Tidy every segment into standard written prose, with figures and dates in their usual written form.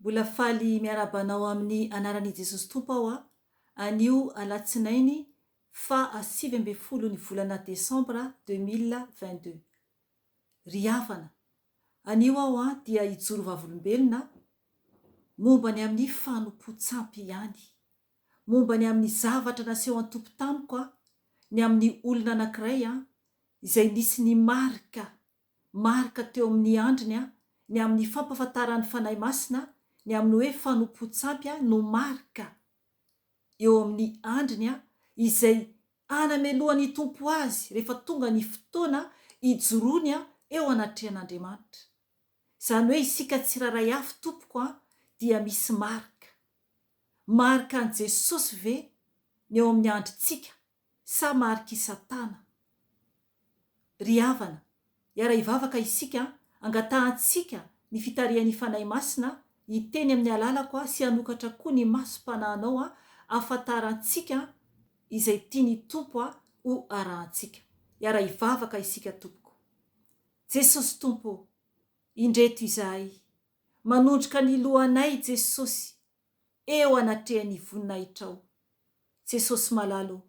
Mbola faly miarahaba anao amin'ny anaran'i Jesosy Tompo aho anio alatsinainy faha 19 ny volana desambra 2022. Ry havana, anio aho dia hijoro vavolombelona momba ny amin'ny fanompoan-tsampy ihany. Momba ny amin'ny zavatra nasehon'ny Tompo tamiko aho, ny amin'ny olona anankiray izay nisy ny marika marika teo amin'ny andriny ny amin'ny fampahafantaran'ny Fanahy Masina ny amin'ny hoe fanompoan-tsampy no marika eo amin'ny andriny izay hanamelohan'ny Tompo azy rehefa tonga ny fotoana hijoroany eo anatrehan'Andriamanitra. Izany hoe isika tsirairay avy tompoko dia misy marika. Marika an'i Jesosy ve ny eo amin'ny andrintsika sa marik'i Satana? Ry havana, hiara-hivavaka isika, angatahantsika ny fitarihan'ny Fanahy Masina hiteny amin'ny alalako sy hanokatra koa ny masom-panahinao hahafantarantsika izay tian'ny Tompo ho arahantsika. Hiara-hivavaka isika tompoko. Jesosy Tompo ô, indreto izahay, manondroka ny lohanay Jesosy eo anatrehan'ny voninahitrao. Jesosy malala ô,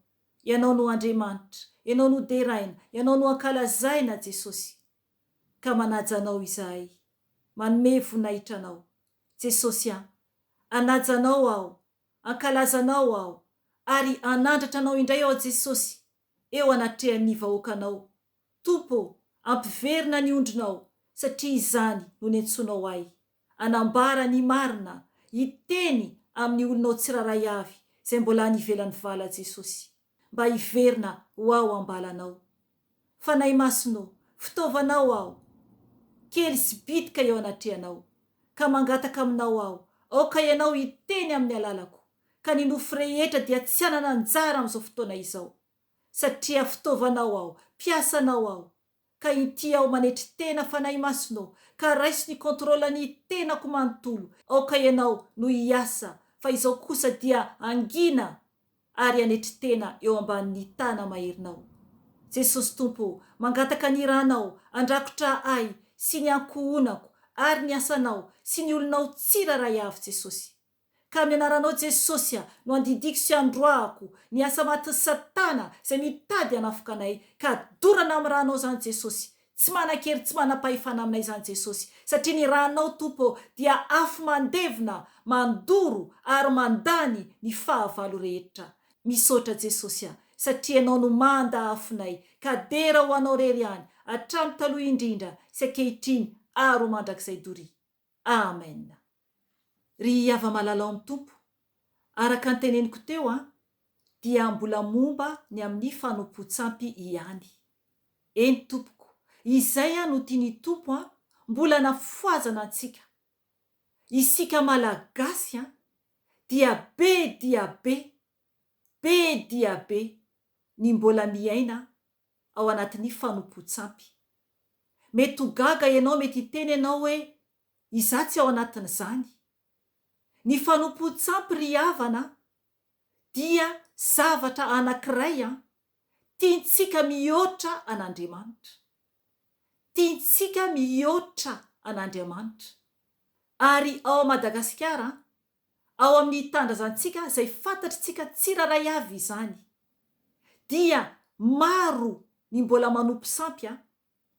Ianao no Andriamanitra, Ianao no deraina, Ianao no ankalazaina Jesosy. Ka manaja Anao izahay, manome voninahitra Anao. Jesosy an, hanaja Anao aho, hankalaza Anao aho, ary hanandratra Anao indray aho Jesosy eo anatrehan'ny vahoakanao. Tompo ô, ampiverina ny ondrinao, satria izany no niantsoanao ahy. Hanambara ny marina, hiteny amin'ny olonao tsirairay avy izay mbola any ivelan'ny vala Jesosy, mba hiverina ho ao am-balanao. Fanahy Masina ô, fitaovanao aho, kely sy bitika eo anatrehanao, ka mangataka aminao aho, aoka Ianao hiteny amin'ny alalako, ka ny nofo rehetra dia tsy hanana anjara amin'izao fotoana izao, satria fitaovanao aho, mpiasanao aho, Ka inty aho manetry tena Fanahy Masina ô, ka raiso ny contrôle ny tenako manontolo, aoka Ianao no hiasa fa izao kosa dia hangina ary hanetry tena eo ambanin'ny tana maherinao. Jesosy Tompo ô, mangataka ny ranao handrakotra ahy sy ny ankohonako ary ny asanao sy ny olonao tsirairay avy Jesosy. Ka amin'ny anaranao Jesosy a, no andidiako sy androahako ny asa matin'i satana izay mitady hanafoka anay, ka dorana amin'ny ranao izany Jesosy, tsy manan-kery tsy manam-pahefana aminay izany Jesosy, satria ny ranao Tompo ô dia afo mandevona, mandoro ary mandany ny fahavalo rehetra. Misaotra Jesosy a, satria Ianao no manda afonay, ka dera ho Anao rery ihany, hatramin'ny taloha indrindra sy ankehitriny ary ho mandrakizay doria. Amen. Ry hava-malala ao amin'ny Tompo, araka ny teneniko teo an, dia mbola momba ny amin'ny fanompoan-tsampy ihany. Eny tompoko, izay an no tian'i Tompo an, mbola anafohazana antsika. Isika Malagasy an, dia be dia be, be dia be ny mbola miaina ao anatin'ny fanompoan-tsampy. Mety ho gaga ianao, mety hiteny ianao hoe, Izaho tsy ao anatin'izany. Ny fanompoan-tsampy ry havana dia zavatra anankiray an, tiantsika mihoatra an'Andriamanitra. Tiantsika mihoatra an'Andriamanitra. Ary ao Madagasikara an, ao amin'ny tanindrazantsika izay fantatritsika tsirairay avy izany, dia maro ny mbola manompo sampy an,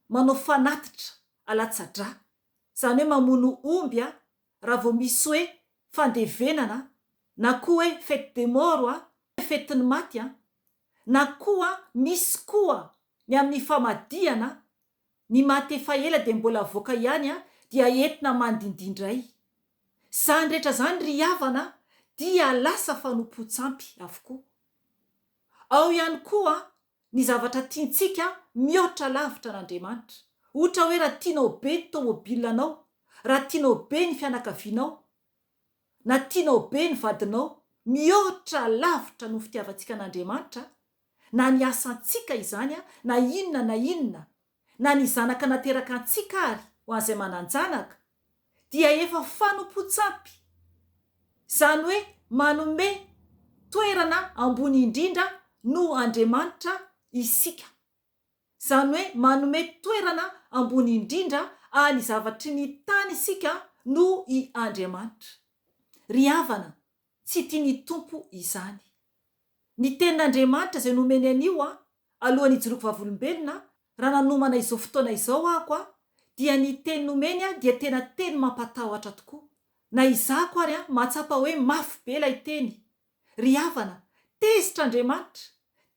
manao fanatitra alatsa-drà, izany hoe mamono omby an, raha vao misy hoe fandevenana na koa hoe fête des morts an, fetin'ny maty an, na koa misy koa ny amin'ny famadihana, ny maty efa ela dia mbola avoaka ihany an, dia entina mandindia indray. Izany rehetra izany ry havana dia lasa fanompoan-tsampy avokoa. Ao ihany koa ny zavatra tiantsika mihoatra lavitra an'Andriamanitra. Ohatra hoe raha tianao be ny tômôbile-nao, raha tianao be ny fianakavianao, na tianao be ny vadinao, mihoatra lavitra noho ny fitiavantsika an'Andriamanitra, na ny asantsika izany na inona na inona, na ny zanaka nateraka antsika ary ho an'izay manan-janaka, dia efa fanompoan-tsampy. Izany hoe manome toerana ambony indrindra noho Andriamanitra isika. Izany hoe manome toerana ambony indrindra any zavatry ny tany isika noho i Andriamanitra. Ry havana, tsy tian'ny Tompo izany. Ny tenin'Andriamanitra izay nomeny anio an, alohan'ny hijoroako vavolombelona, raha nanomana izao fotoana izao ahako an, dia ny teny nomeny an dia tena teny mampatahotra tokoa. Na izako ary an, mahatsapa hoe mafy be ilay teny. Ry havana, tezitra Andriamanitra,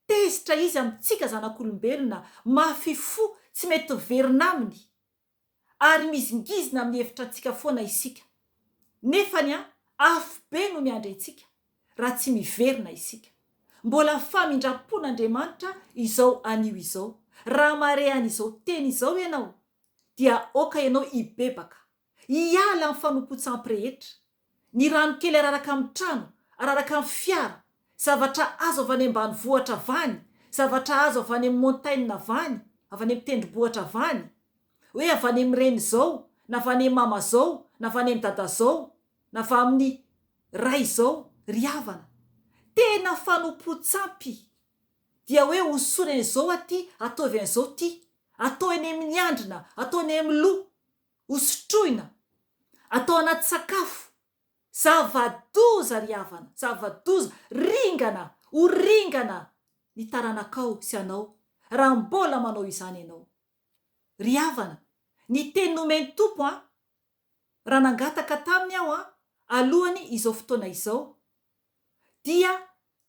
tezitra Izy amintsika zanak'olombelona, mafy fo, tsy mety miverina Aminy. Ary mizingizina amin'ny hevitra antsika foana isika. Nefany an, afo be no miandry antsika, raha tsy miverina isika. Mbola famindram-pon'Andriamanitra izao anio izao. Raha mahare an'izao teny izao ianao, dia aoka ianao hibebaka, hiala amin'ny fanompoan-tsampy rehetra, ny rano kely araraka amin'ny trano, araraka amin'ny fiara, zavatra azo avy any ambanivohitra avy any, zavatra azo avy any amin'ny montagne avy any, avy any amin'ny tendrombohitra avy any, hoe avy any amin'ny reny izao, na avy any amin'ny mama izao, na avy any amin'ny dada izao, na avy amin'ny ray izao, ry havana. Tena fanompoan-tsampy dia hoe hosory an'izao aty, ataovy an'izao ity, atao eny amin'ny handrina, atao eny amin'ny loha, hosotroina, atao anaty sakafo, zava-doza ry havana, zava-doza, ringana, ho ringana ny taranakao sy anao raha mbola manao izany ianao. Ry havana, ny teny nomen'ny Tompo an, raha nangataka taminy aho an, alohany izao fotoana izao, dia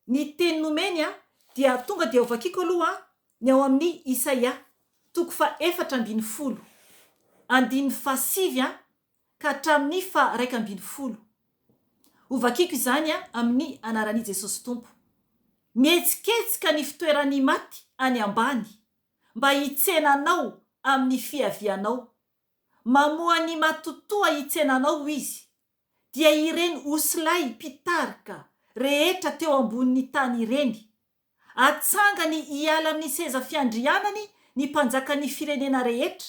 ny teny nomeny an, dia tonga dia hovakiko aloha an, ny ao amin'ny Isaia, toko faha-14, andininy fahasivy an, ka hatramin'ny faha-11. Hovakiko izany an, amin'ny anaran'i Jesosy Tompo. Mihetsiketsika ny fitoeran'ny maty any ambany, mba hitsena anao amin'ny fiavianao. Mamoha ny matotoa hitsena anao izy, dia ireny osilahy mpitarika rehetra teo ambonin'ny tany ireny. Atsangany hiala amin'ny seza fiandrianany ny mpanjakan'ny firenena rehetra.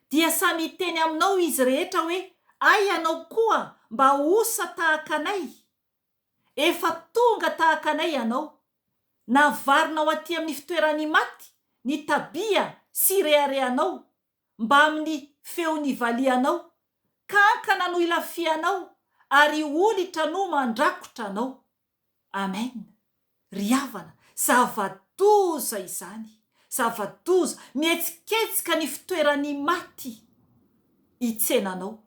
Dia samy hiteny aminao izy rehetra hoe, Ay ianao koa mba osa tahaka anay! Efa tonga tahaka anay ianao. Navarinao aty amin'ny fitoeran'ny maty ny tabia sy reharehanao mbamin'ny feon'ny valihanao, kankana no ilafihanao ary olitra no mandrakotra anao. Amen. Ry havana, zava-doza izany, zava-doza, mihetsiketsika ny fitoeran'ny maty hitsena anao.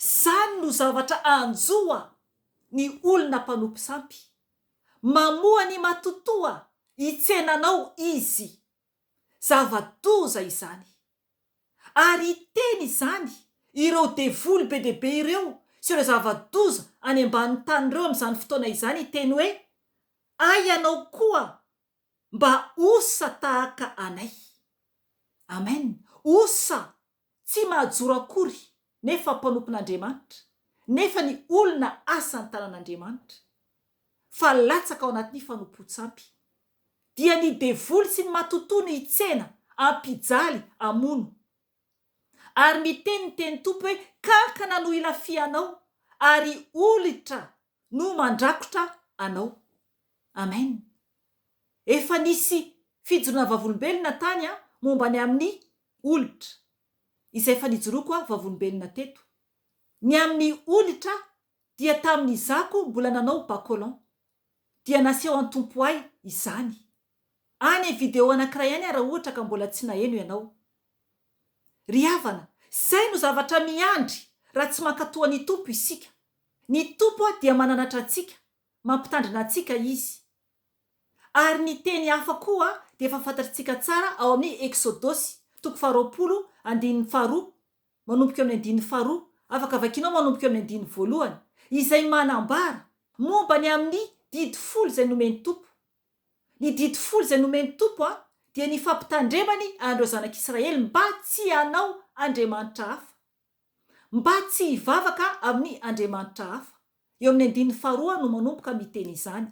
Izany no zavatra hanjo ny olona mpanompo sampy. Mamoha ny matotoa hitsena anao izy. Zava-doza izany. Ary hiteny izany ireo devoly be dia be ireo sy ireo zava-doza any ambanin'ny tany ireo amin'izany fotoana izany hiteny hoe, Hay ianao koa mba osa tahaka anay. Amen. Osa, tsy mahajoro akory nefa mpanompon'Andriamanitra, nefa ny olona asan'ny tanan'Andriamanitra, fa latsaka ao anatin'ny fanompoan-tsampy. Dia ny devoly sy ny matotoa no hitsena, hampijaly, hamono. Ary miteny ny teny Tompo hoe kankana no ilafihanao ary olitra no mandrakotra anao. Amen. Efa nisy fijoroana vavolombelona tany momba ny amin'ny olitra, izay efa nijoroako vavolombelona teto. Ny amin'ny olitra dia tamin'izako mbola nanao bacolon. Dia naseho Tompo ahy izany. Any amin'ny video anankiray any raha ohatra ka mbola tsy naheno ianao. Ry havana, izay no zavatra miandry raha tsy mankatoa ny Tompo isika. Ny Tompo dia mananatra antsika, mampitandrina antsika Izy. Ary ny teny hafa koa dia efa fantatritsika tsara ao amin'ny Eksodosy, toko faharoapolo, andininy faharoa, manomboka eo amin'ny andininy faharoa, afaka vakianao manomboka eo amin'ny andininy voalohany, izay manambara momba ny amin'ny didy folo izay nomen'ny Tompo. Ny didy folo izay nomen'ny Tompo dia ny fampitandremany an'ireo zanak'Israely mba tsy hanao andriamanitra hafa, mba tsy hivavaka amin'ny andriamanitra hafa. Eo amin'ny andininy faharoa no manomboka miteny izany.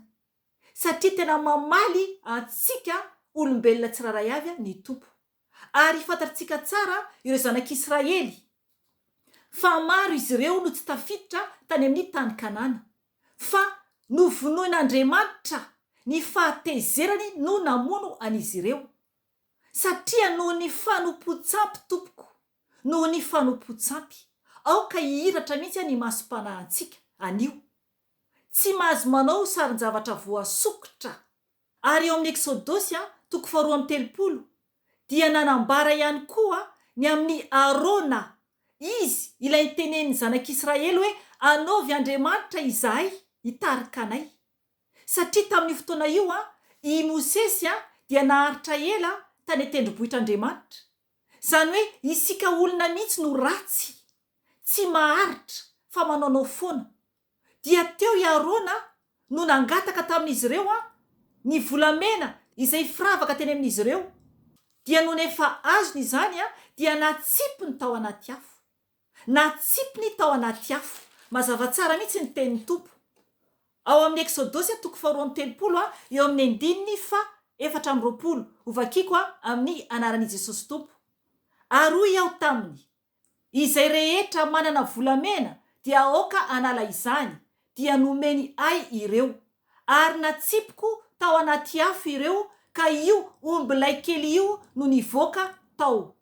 Satria tena mamaly antsika olombelona tsirairay avy ny Tompo. Ary fantatrtsika tsara ireo zanak'Israely fa maro izy ireo no tsy tafiditra tany amin'ny tany Kanana. Fa novonoin'Andriamanitra ny fahatezerany no namono an'izy ireo. Satria noho ny fanompoan-tsampy tompoko, noho ny fanompoan-tsampy. Aoka hihiratra mihitsy ny masom-panahintsika anio. Tsy mahazo manao sarin-javatra voasokitra. Ary eo amin'ny Eksodosy toko faharoa amby 30 dia nanambara ihany koa ny amin'i Arona, izy ilay nitenenin'ny zanak'Israely hoe anaovy andriamanitra izahay hitarika anay. Satria tamin'io fotoana io i Mosesy dia naharitra ela tany an-tendrombohitr'Andriamanitra. Izany hoe isika olona mihitsy no ratsy, tsy maharitra fa manaonao foana. Dia teo i Arona no nangataka tamin'izy ireo ny volamena izay firavaka teny amin'izy ireo. Dia nony efa azony izany dia natsipiny tao anaty afo. Natsipiny tao anaty afo. Mazava tsara mihitsy ny tenin'ny Tompo. Ao amin'ny Eksodosy toko faharoa amby 30 eo amin'ny andininy faha 24, hovakiko amin'ny anaran'i Jesosy Tompo. Ary hoy aho taminy, Izay rehetra manana volamena dia aoka hanala izany, dia nomeny ahy ireo. Ary natsipiko tao anaty afo ireo ka io ombilay kely io no nivoaka tao.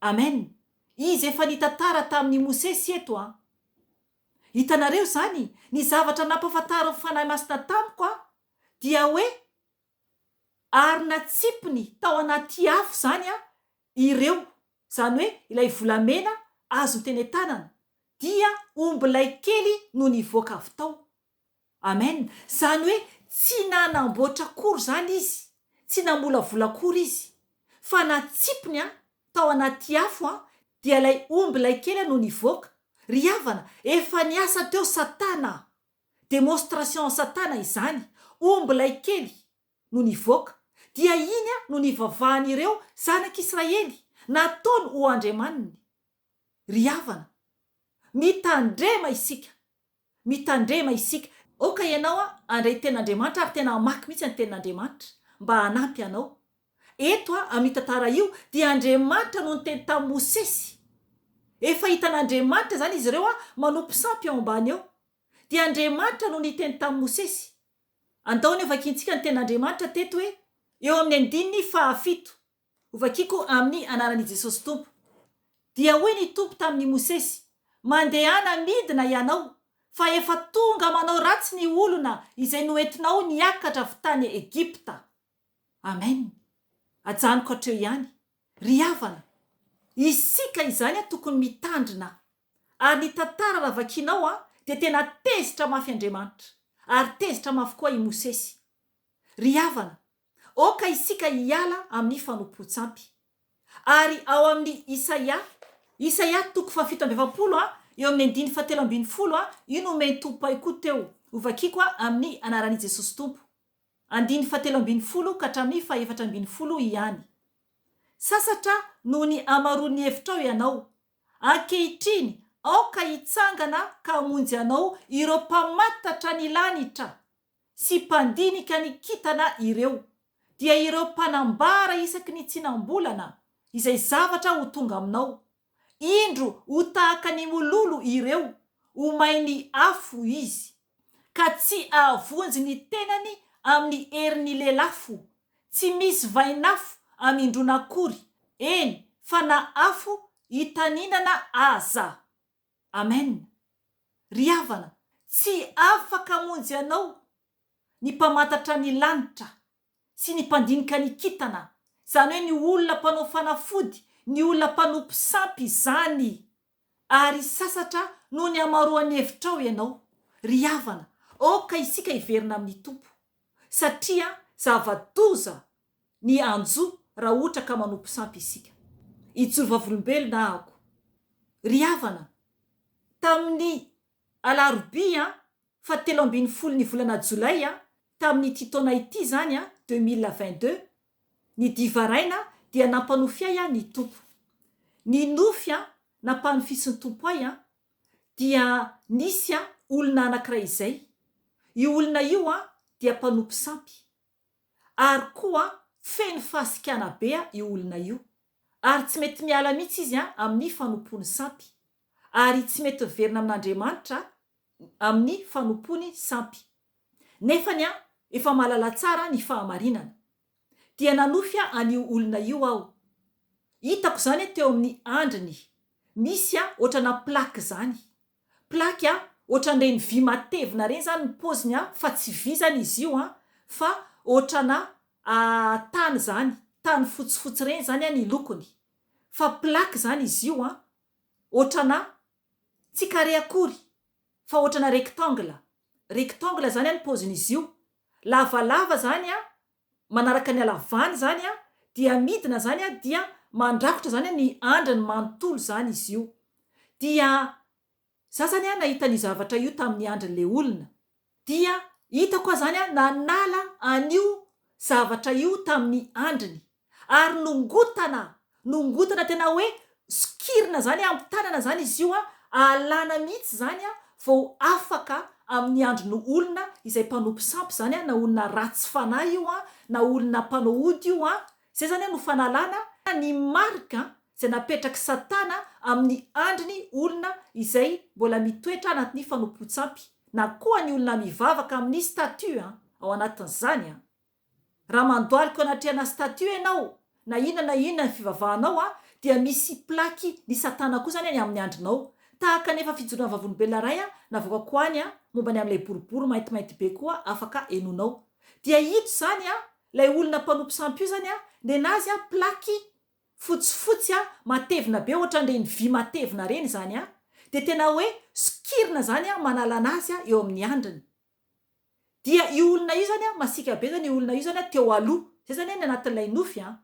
Amen. Izy efa nitantara tamin'i Mosesy eto an. Hitanareo izany, ny zavatra nampahafantarin'ny Fanahy Masina tamiko an, dia hoe ary natsipiny tao anaty afo izany an ireo, izany hoe ilay volamena azony teny an-tanana, dia ombilay kely no nivoaka avy tao. Amen. Izany hoe tsy nanamboatra akory izany izy, tsy namolavola akory izy, fa natsipiny an, tao anaty afo an, dia ilay omby ilay kely an no nivoaka. Ry havana, efa niasa teo satana an! Démonstration satana izany, omby ilay kely no nivoaka, dia iny an no nivavahan'ireo zanak'Israely, nataony ho andriamaniny. Ry havana, mitandrema isika, Mitandrema isika. Aoka ianao handray ny Tenin'Andriamanitra ary tena hamaky mihitsy ny Tenin'Andriamanitra mba hanampy anao. Eto amin'io tantara io dia Andriamanitra no niteny tamin'i Mosesy. Efa hitan'Andriamanitra izany izy ireo manompo sampy ao ambany ao. Dia Andriamanitra no niteny tamin'i Mosesy. Andao anie hovakintsika ny Tenin'Andriamanitra teto hoe eo amin'ny andininy fahafito. Hovakiko amin'ny anaran'i Jesosy Tompo. Dia hoy ny Tompo tamin'i Mosesy, Mandehana midina ianao, fa efa tonga manao ratsy ny olona izay noentinao niakatra avy tany Egypta. Amen. Ajanoko hatreo ihany. Ry havana, isika izany tokony mitandrina. Ary ny tantara raha vakinao dia tena tezitra mafy Andriamanitra, ary tezitra mafy koa i Mosesy. Ry havana, Aoka isika hiala amin'ny fanompoan-tsampy. Ary ao amin'ny Isaia, Isaia toko fahafito amby 40 a, eo amin'ny andininy fahatelo 12 a, io no omen'ny Tompo ahy koa teo, hovakiko a amin'ny anaran'i Jesosy Tompo. Andininy fahatelo 12 ka hatramin'ny fahefatra 12 ihany. Sasatra noho ny hamaroan'ny hevitrao ianao. Ankehitriny, aoka hitsangana ka hamonjy anao ireo mpamantatra ny lanitra. sy mpandinika ny kintana ireo, dia ireo mpanambara isaky ny tsinam-bolana izay zavatra ho tonga aminao. Indro ho tahaka ny mololo ireo, ho main'ny afo izy, ka tsy hahavonjy ny tenany amin'ny herin'ny lelafo, tsy misy vainafo hamindrona akory, eny, fa na afo hitaninana aza. Amen! Ry havana, tsy afaka hamonjy anao ny mpamantatra ny lanitra sy ny mpandinika ny kintana, izany hoe ny olona mpanao fanafody, ny olona mpanompo sampy izany! Ary sasatra noho ny hamaroan'ny hevitrao ianao. Ry havana, aoka isika hiverina amin'ny Tompo, satria zava-doza ny hanjo raha ohatra ka manompo sampy isika. Hijoro vavolombelona ahako. Ry havana, tamin'ny alarobia faha 13 ny volana jolay tamin'ity taona ity izany, 2022, ny divaraina dia nampanofy ahy ny Tompo. Ny nofy nampanofisin'ny Tompo ahy dia nisy olona anankiray izay. Io olona io dia mpanompo sampy. Ary koa feno fahasikana be io olona io. Ary tsy mety miala mihitsy izy amin'ny fanompoany sampy. Ary tsy mety miverina amin'Andriamanitra amin'ny fanompoany sampy. Nefany efa mahalala tsara ny fahamarinana. Dia nanofy an'io olona io aho. Hitako izany teo amin'ny andriny. misy a ohatrana plaque zany. Plaque a ohatran'ireny vy matevina ireny zany ny paoziny a fa tsy vy zany izy io a fa ohatrana tany zany, tany fotsifotsy ireny zany a ny lokony. Fa plaque zany izy io a ohatrana tsy carré akory fa ohatrana rectangle. Rectangle zany a ny paozin'izy io. Lavalava zany a manaraka ny halavany zany a dia midina zany a dia mandrakotra zany a ny andriny manontolo zany izy io. Dia za zany a nahita an'io zavatra io tamin'ny andrin'le olona. Dia hitako aho zany a nanala an'io zavatra io tamin'ny andriny. Ary nongotana, nongotana tena hoe sokirina zany amin'ny tanana zany izy io a, alana mihitsy zany a vao afaka amin'ny andron'ny olona izay mpanompo sampy zany a, na olona ratsy fanahy io a, na olona mpanao ody io a, zay zany a no fanalana ny marika izay napetrak'i satana amin'ny andriny olona izay mbola mitoetra anatin'ny fanompoan-tsampy, na koa ny olona mivavaka amin'ny statue a, ao anatin'izany a. Raha mandohalika eo anatrehana statue ianao, na inona na inona ny fivavahanao a, dia misy plaque ny satana koa zany any amin'ny andrinao. Tahaka ny efa fijoroana vavolombelona iray a, navoakako any a, momba ny amin'ilay boribory maintimainty be koa afaka henoinao. Dia ito zany a, ilay olona mpanompo sampy io zany a, nenazy a plaque fotsifotsy a, matevina be ohatran'ireny vy matevina ireny izany a, dia tena hoe sokirina zany a manala anazy a eo amin'ny andriny. Dia io olona io zany an, masiaka be zany io olona io zany an teo aloha, zay zany an ny anatin'ilay nofy an,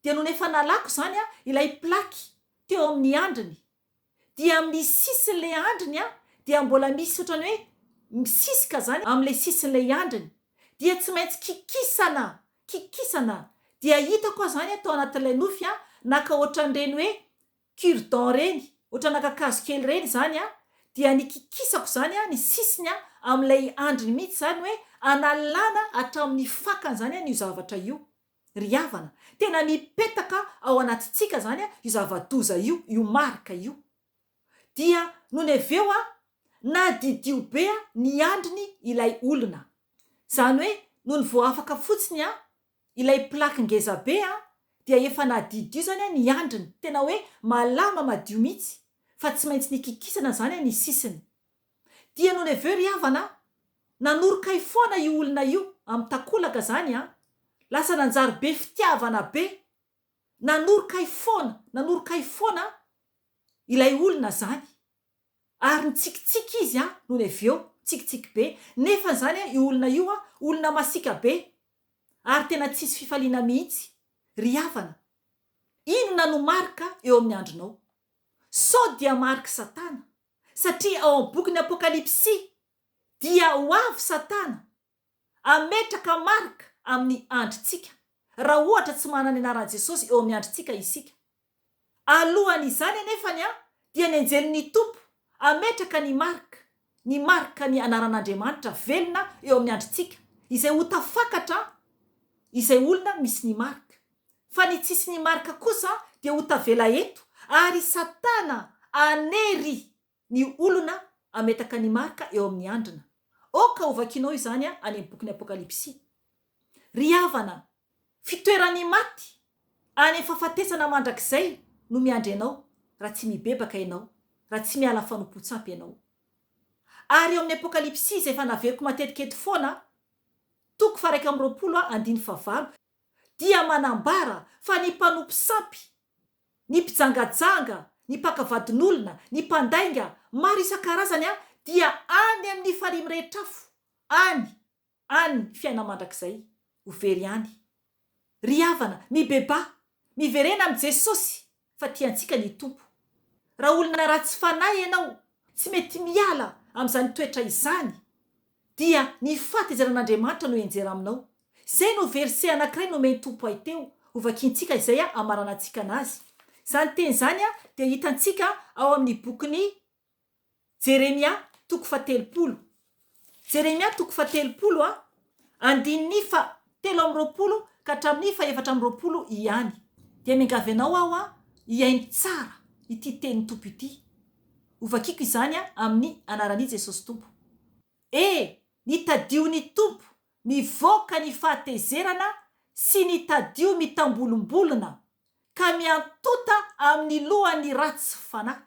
dia nony efa nalako zany an ilay plaque teo amin'ny andriny, dia amin'ny sisin'ilay andriny an dia mbola misy ohatran'ny hoe misisika zany amin'ilay sisin'ilay andriny, dia tsy maintsy kikisana, kikisana, dia hitako aho zany an tao anatin'ilay nofy an, naka ohatran'ireny hoe cure dent reny, ohatrana kakazo kely reny izany an, dia nikikisako izany an ny sisiny an amin'ilay andriny mihitsy izany hoe analana hatramin'ny fakany izany an io zavatra io. Ry havana, tena mipetaka ao anatintsika izany an io zava-doza io, io marika io. Dia nony avy eo an, nadidio be an ny andriny ilay olona. Izany hoe nony vao afaka fotsiny an Ilay plaque ngeza be an, dia efa nadidio zany an ny andriny, tena hoe malama madio mihitsy, fa tsy maintsy nikikisana zany an ny sisiny. Dia nony avy eo ry havana an, nanoroka ahy foana io olona io, amin'ny takolaka zany an, lasa nanjary be fitiavana be, nanoroka ahy foana, nanoroka ahy foana ilay olona zany. Ary nitsikitsiky izy an, nony avy eo, nitsikitsiky be, nefa izany an, io olona io an, olona masiaka be, ary tena tsisy fifaliana mihitsy, ry havana, inona no marika eo amin'ny andronao? Sao dia marik'i Satana, satria ao amin'ny bokin'ny Apokalypsy dia ho avy Satana, hametraka marika amin'ny andrintsika, raha ohatra tsy manana ny anaran'i Jesosy eo amin'ny andrintsika isika. Alohan'izany anefany dia ny anjelin'ny Tompo hametraka ny marika, ny marika ny anaran'Andriamanitra velona eo amin'ny andrintsika, izay ho tafakatra izay olona misy ny marika. Fa ny tsisy ny marika kosa dia ho tavela eto, ary Satana hanery ny olona hametaka ny marika eo amin'ny andrina. Aoka hovakianao izany any amin'ny bokin'ny Apokalypsy. Ry havana, fitoeran'ny maty any amin'ny fahafatesana mandrakizay no miandry anao raha tsy mibebaka ianao, raha tsy miala fanompoan-tsampy ianao. Ary eo amin'ny Apokalypsy izay efa naveriko matetika eto foana, toko faha-21 andininy fahavalo, dia manambara fa ny mpanompo sampy ny mpijangajanga, ny mpaka vadin'olona, ny mpandainga, maro isan-karazany an, dia any amin'ny farihy mirehitra afo, any, any ny fiainana mandrakizay, ho very any. Ry havana, mibebaha, miverena amin'i Jesosy fa tia antsika ny Tompo. Raha olona ratsy fanahy ianao, tsy mety miala amin'izany toetra izany, dia ny fahatezeran'Andriamanitra no hianjera aminao. Izay no verset anankiray nomen'ny Tompo ahy teo, hovakiantsika izay hamaranantsika anazy. Izany teny izany dia hitantsika ao amin'ny bokin'i Jeremia toko fahatelopolo. Jeremia toko fahatelopolo andininy faha-23 ka hatramin'ny faha-24 ihany. Dia miangavy anao aho hihaino tsara ity tenin'ny Tompo ity. Hovakiko izany amin'ny anaran'i Jesosy Tompo. E! Ny tadio ny Tompo mivoaka ny fahatezerana sy ny tadio mitambolombolona. ka miantota amin'ny lohan'ny ratsy fanahy.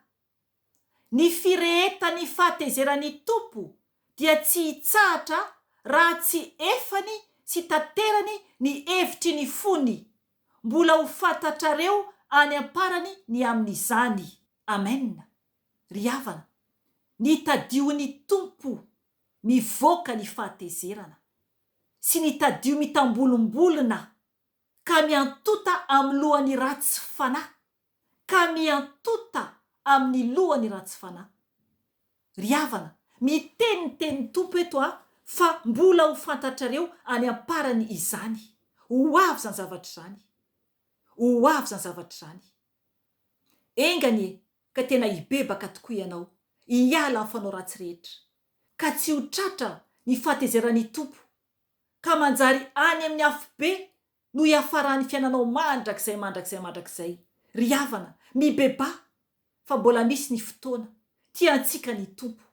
Ny firehetan'ny fahatezeran'ny Tompo dia tsy hitsahatra raha tsy efany sy tanterany ny hevitry ny fony. Mbola ho fantatrareo any am-parany ny amin'izany. Amen. Ry havana, ny tadion'ny Tompo mivoaka ny fahatezerana, sy ny tadio mitambolombolona ka miantota amin'ny lohan'ny ratsy fanahy, ka miantota amin'ny lohany ratsy fanahy. Ry havana, miteny ny tenin'ny Tompo eto aho fa mbola ho fantatrareo any am-parany izany. Ho avy izany zavatra izany. Ho avy izany zavatra izany. Enga anie ka tena hibebaka tokoa ianao, hiala amin'ny fanao ratsy rehetra, ka tsy ho tratra ny fahatezeran'ny Tompo, ka manjary any amin'ny afobe no hiafaran'ny fiainanao mandrakizay mandrakizay mandrakizay. Ry havana, mibebaha fa mbola misy ny fotoana. Tia antsika ny Tompo.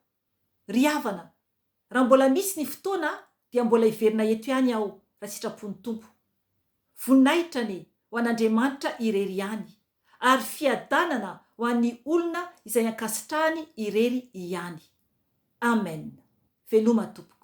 Ry havana, raha mbola misy ny fotoana dia mbola hiverina eto ihany aho raha sitrapon'ny Tompo. Voninahitra anie ho an'Andriamanitra irery ihany, ary fiadanana ho an'ny olona izay ankasitrahany irery ihany. Amen. Veloma tompoko.